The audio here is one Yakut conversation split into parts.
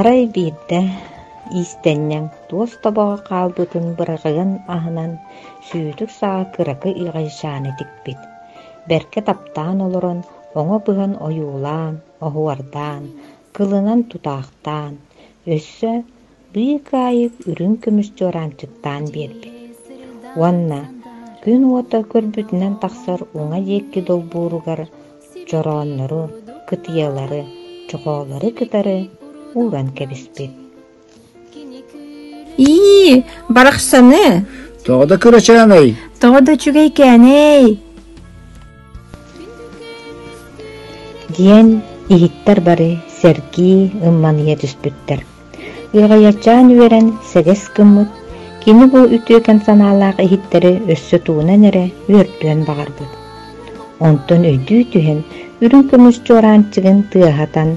Арай биирдэ иистэнньэҥ туос тобоҕо хаалбытын быраҕыан аһынан сүүтүк саҕа кыракый иҕайчааны тикпит. Бэркэ таптаан олорон, оҥо быһан ойуулаан, оһуордаан, кылынан тутаахтаан, өссө быыкаайык үрүҥ көмүс чуораанчыктаан биэрбит уонна күн уота көрбүтүнэн тахсар уҥа диэки долбууругар чорооннору, кытыйалары, чохоолору кытары ууран кэбиспит. Ии, барахсаны! Тоҕо да кырачаанай? Тоҕо да үчүгэйкээнэй? Диэн иһиттэр бары сэргии ымманыйа түспүттэр. Ыаҕайачаан үөрэн сэгэс гыммыт, кини бу үтүөкэн санаалаах иһиттэри өссө тугунан эрэ үөрдүөн баҕарбыт. Онтон өйдүү түһэн, үрүҥ көмүс чуораанчыгын тыаһатан,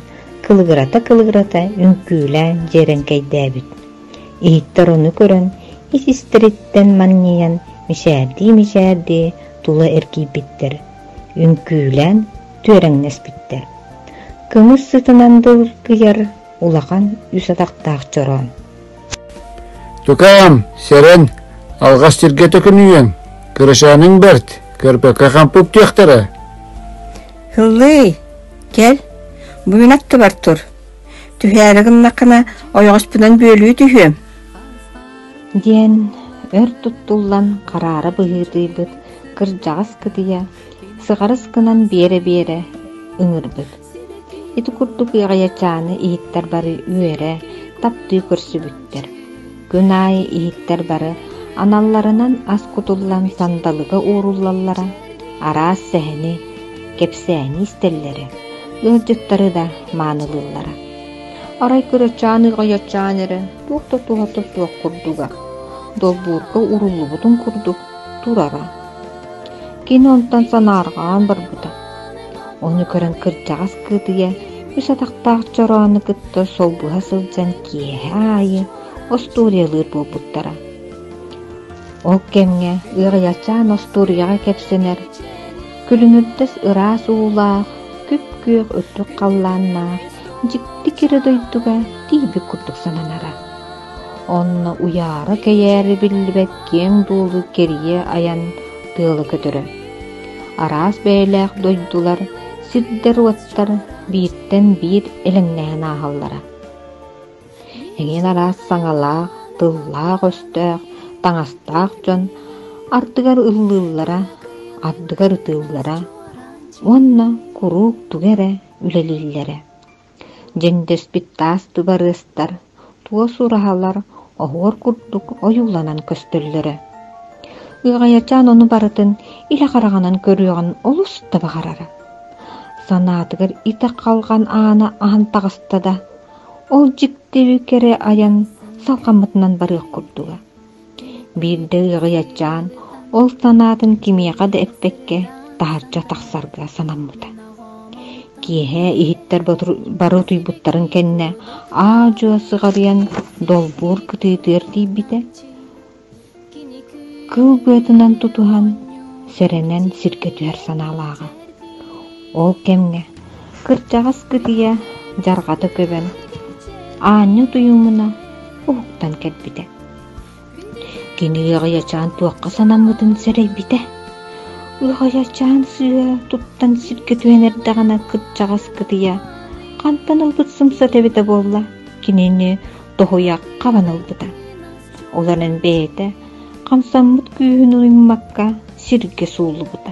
кылыгырата-кылыгырата үҥкүүлээн дьиэрэҥкэйдээбит. Иһиттэр ону көрөн, ис-истэриттэн манньыйан, мичээрдии-мичээрдии тула эргийбиттэр, үҥкүүлээн түөрэҥнэспиттэр. Көмүс сытынан дылгыйар улахан үс атахтаах чороон. Тукаам, сэрэн, алҕас сиргэ төкүнүйүөҥ, кырачааныҥ бэрт, көрбөккө хампы үктүөхтэрэ. Һыллыый, кэл, бу мин аттыбар тур. Түһээри гыннаххына ойоҕоспунан бүөлүү түһүөм. Диэн өр туттуллан хараара быһыытыйбыт кырдьаҕас кытыйа сыҕарыс гынан биэрэ-биэрэ ыҥырбыт. Ити курдук ыаҕайачааны иһиттэр бары үөрэ, таптыы көрсүбүттэр. Күн аайы иһиттэр бары аналларынан ас кутуллан сандалыга ууруллаллара, араас сэһэни, кэпсээни истэллэрэ, ыалдьыттары да маанылыыллара. Арай кырачаан ыаҕайачаан эрэ туох да туһата суох курдуга, долбуурга ууруллубутун курдук турара. Кини онтон санаарҕаан барбыта. Ону көрөн кырдьаҕас кыытыйа үс атахтаах чороону кытта солбуһа сылдьан киэһэ аайы остуоруйалыыр буолбуттара. Ол кэмҥэ ыаҕайачаан остуоруйаҕа кэпсэнэр күлүмүрдэс ыраас уулаах, күп-күөх үрдүк халлааннаах дьикти кэрэ дойдуга тиийбит курдук сананара. Онно уйаара-кэйээрэ биллибэт киэҥ дуолу кэрийэ айан тыала көтөрө. Араас бэйэлээх дойдулар, сирдэр-уоттар бииртэн биир элэҥнэһэн ааһаллара. Эҥин араас саҥалаах, тыллаах-өстөөх, таҥастаах дьон ардыгар ыллыыллара, ардыгар ытыыллара уонна куруук тугу эрэ үлэлииллэрэ. Дьэндэспит таас дыбарыастар, туос ураһалар оһуор курдук ойууланан көстөллөрө. Ыаҕайачаан ону барытын илэ хараҕынан көрүөҕүн олус да баҕарара. Санаатыгар итэх халҕан аана аһан таҕыста да, ол дьикти кэрэ айан салҕаммытынан барыах курдуга. Биирдэ ыаҕыйачаан ол санаатын кимиэхэ да эппэккэ таһырдьа тахсарга санаммыта. Киэһэ иһиттэр бары утуйбуттарын кэннэ аа-дьуо сыҕарыйан долбуур кытыытыгар тиийбитэ, кыл быатынан тутуһан, сэрэнэн сиргэ түһэр санаалааҕа. Ол кэмҥэ кырдьаҕас кытыйа дьарҕата көбөн, аанньа утуйумуна уһуктан кэлбитэ. Кини ыаҕайачаан туохха санаммытын сэрэйбитэ. Ыаҕайачаан сыыһа туттан сиргэ түһэн эрдэҕинэ кырдьаҕас кытыйа хантан ылбыт сымсата эбитэ буолла, кинини тоһуйа хабан ылбыта. Ол эрэн бэйэтэ хамсаммыт күүһүн уйуммакка сиргэ сууллубута.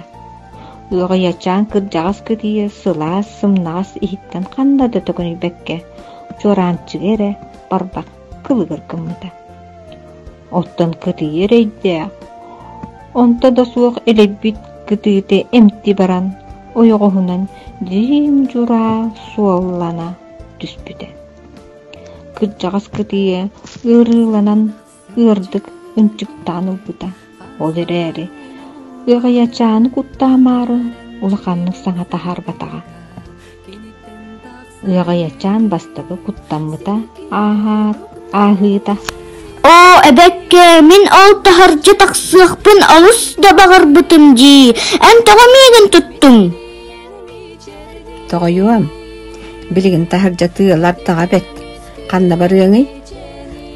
Ыаҕайачаан кырдьаҕас кытыйа сылаас сымнаҕас иһиттэн ханна да төкүнүйбэккэ чуораанчыга эрэ барбах кылыгыр гыммыта. Оттон кытыйа эрэйдээх, онто да суох элэйбит кытыыта эмти баран ойоҕоһунан дьиим-дьураа суоллана түспүтэ. Кырдьаҕас кытыйа ыарыыланан ыардык ынчыктаан ылбыта. Ол эрээри ыаҕайачааны куттаамаары улаханнык саҥа таһаарбатаҕа. Ыаҕайачаан бастакы куттаммыта ааһаат ааһыыта Оо, эбэккэ, мин ол таһырдьа тахсыахпын олус да баҕарбытым дии, эн тоҕо миигин туттуҥ? Тоҕойуом, билигин таһырдьа тыалар даҕа бэт. Ханна барыаҥый?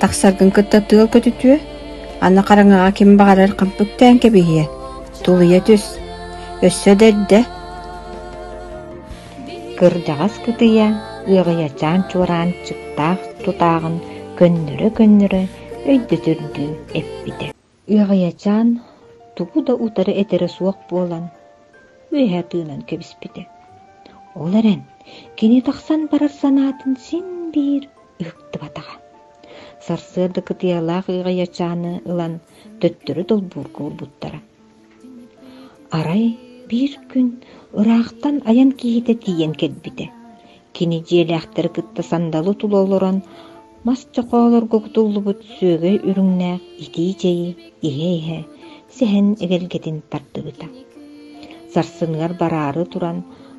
Тахсаргын кытта тыал көтүтүө, аны хараҥаҕа ким баҕарар хампыктээн кэбиһиэ, тулуйа түс, өссө да эрдэ. Кырдьаҕас кытыйа ыаҕыйачаан чуораанчыктаах тутааҕын көннөрө-көннөрө өйдөтөрдүү эппитэ. Ыаҕыйачаан тугу да утары этэрэ суох буолан, үөһэ тыынан кэбиспитэ. Ол эрэн кини тахсан барар санаатын син биир ыһыктыбатаҕа. Сарсыарда кытыйалаах ыаҕайачааны ылан төттөрү долбуурга уурбуттара. Арай биир күн ыраахтан айан киһитэ тиийэн кэлбитэ. Кини дьиэлээхтэри кытта сандалы тула олорон мас чохоолорго кутуллубут сүөгэй үрүҥнээх итии чэйи иһэ-иһэ сэһэн эгэлгэтин тардыбыта. Сарсыныгар бараары туран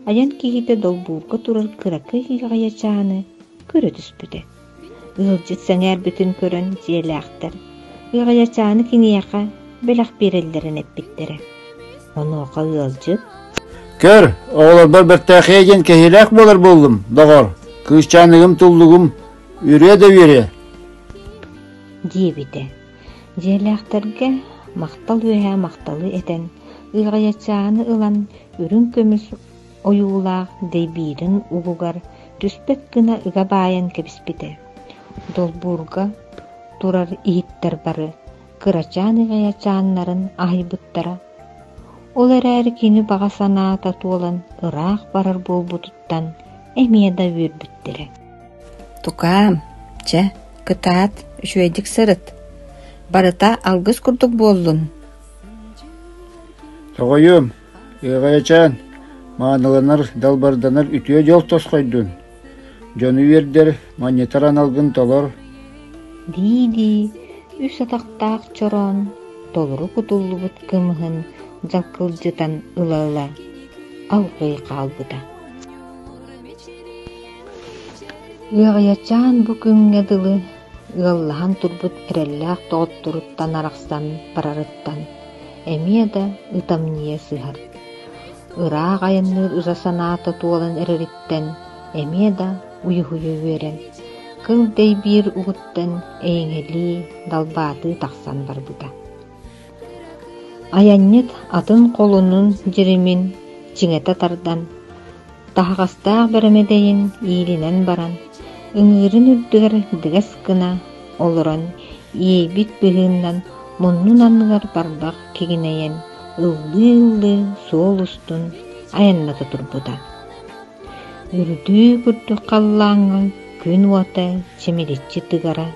айан киһитэ долбуурга турар кыракый ыаҕайачааны көрө түспүтэ. Ыалдьыт сэҥээрбитин көрөн дьиэлээхтэр ыаҕайачааны киниэхэ бэлэх биэрэллэрин эппиттэрэ. Онуоха ыалдьыт Көр, оҕолорбор бэртээхэй диэн кэһиилээх буолар буоллум, доҕор. Кыысчааныгым туллугум үөрүө да үөрүө. Диэбитэ. Дьиэлээхтэргэ махтал үөһэ махталы этэн, ыаҕайачааны ылан үрүҥ көмүс ойуулаах дэйбиирин угугар түспэт гына ыга баайан кэбиспитэ. Долбуурга турар иһиттэр бары кырачаан ыаҕайачааннарын аһыйбыттара. Ол эрээри кини баҕа санаата туолан ыраах барар буолбутуттан эмиэ да үөрбүттэрэ. Тукаам, чэ, кытаат, үчүгэйдик сырыт. Барыта алгыс курдук буоллун. Тоҕойуом, ыаҕайачаан, мааныланар, далбарданар үтүө дьол тосхойдун. Дьону үөрдэр, манньытар аналгын толор. Дии-дии үс атахтаах чороон толору кутуллубут кымыһын дьалкылдьытан ыла-ыла алҕыы хаалбыта. Ыаҕайачаан бу күҥҥэ дылы ыаллаһан турбут эрэллээх доҕотторуттан арахсан барарыттан эмиэ да ытамньыйа сыһар. Ыраах айанныыр ыра санаата туолан эрэриттэн эмиэ да уйуһуйа үөрэн, кыл дэйбиир угуттан эйэҥэлии, далбаатыы тахсан барбыта. Айанньыт атын холунун дьиримин чиҥэтэ тардан, таһаҕастаах бэрэмэдэйин иилинэн баран, ыҥыырын үрдүгэр дыгас гына олорон иэйбит быһыыннан муннун анныгар барбах кигинэйэн ыллыы-ыллыы суол устун айанната турбута. Үрдүү курдук халлааҥҥа күн уота чимириччи тыгара,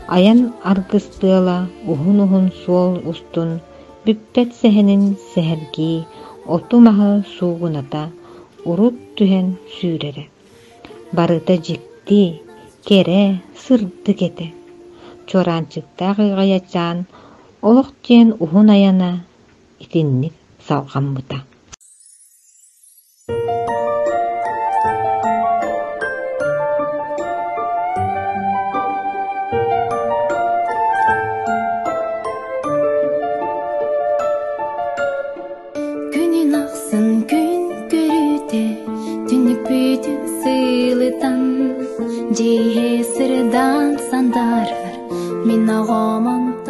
айан аргыс тыала уһун-уһун суол устун бүппэт сэһэнин сэһэргии, оту-маһы суугуната урут түһэн сүүрэрэ. Барыта дьикти, кэрэ, сырдык этэ. Чуораанчыктаах ыаҕайачаан олох диэн уһун айана итинник салҕаммыта. Күнүн ахсын күн көрүүтэ, түннүкпүтүн сыылытан, дьиэ сырдаан сандаарар, мин оҕом онтон.